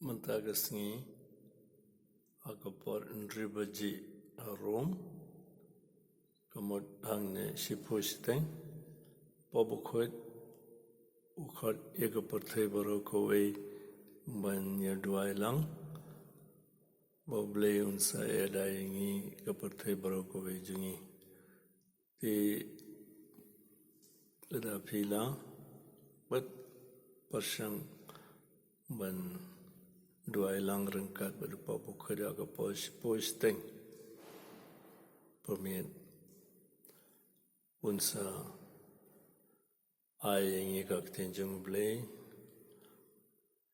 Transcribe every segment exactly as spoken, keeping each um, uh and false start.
Mynta ka sngi ha ka por hynriew baje ha Rom, ka mut hangne shiphew shiteng, Pop u Khuid u khot ïa ka pyrthei baroh kawei ban ïa duwai lang ba U Blei un sa ïada ïa ngi, ka pyrthei baroh kawei jong ngi. Te lada phi la bad pyrshang ban duwai lang ryngkat bad u Pop u Khuid ha ka por shiphew shiteng, pyrshang un sa ai ïa ngi ka ktien jong U Blei,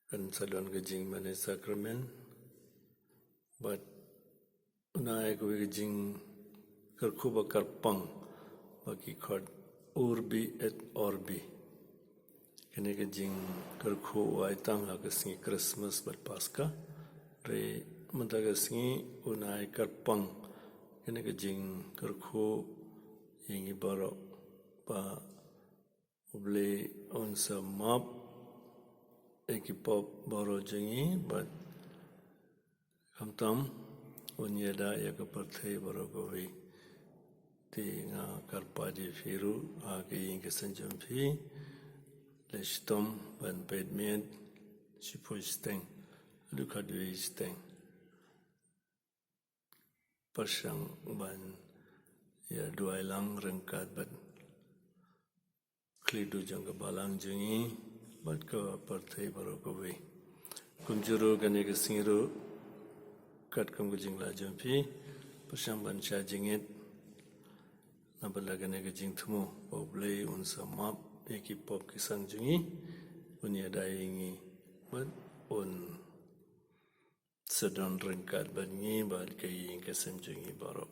kan sa don ka jingmane sakramen bad un ai kawei ka jingkyrkhu ba kyrpang ba ki khot Urbi et Orbi. Kane ka jingkyrkhu u ai tang ha ka sngi Christmas bad Paska, hynrei mynta ka sngi un ai kyrpang kane ka jingkyrkhu ïa ngi baroh ba U Blei un sa map ïa ki pop baroh jong ngi bad khamtam un ïada ïa ka pyrthei baroh kawei. Te nga kyrpad ïa phi ruh ha ka ïing ka sem jong phi, leit shitom ban peit miet shiphew shiteng haduh khatwei shiteng. Pyrshang ban ïa duwai lang ryngkat bad khlieh duh jong ka balang jong ngi bad ka pyrthei baroh kawei. Kumjuh ruh kane ka sngi ruh, katkum ka jingla jong phi, pyrshang ban shah jingit na bynta kane ka jingthmu ba U Blei un sa map ïa ki pop ki sang jong ngi, un ïada ïa ngi bad un sa don ryngkat bad ngi bad ka ïing ka sem jong ngi baroh.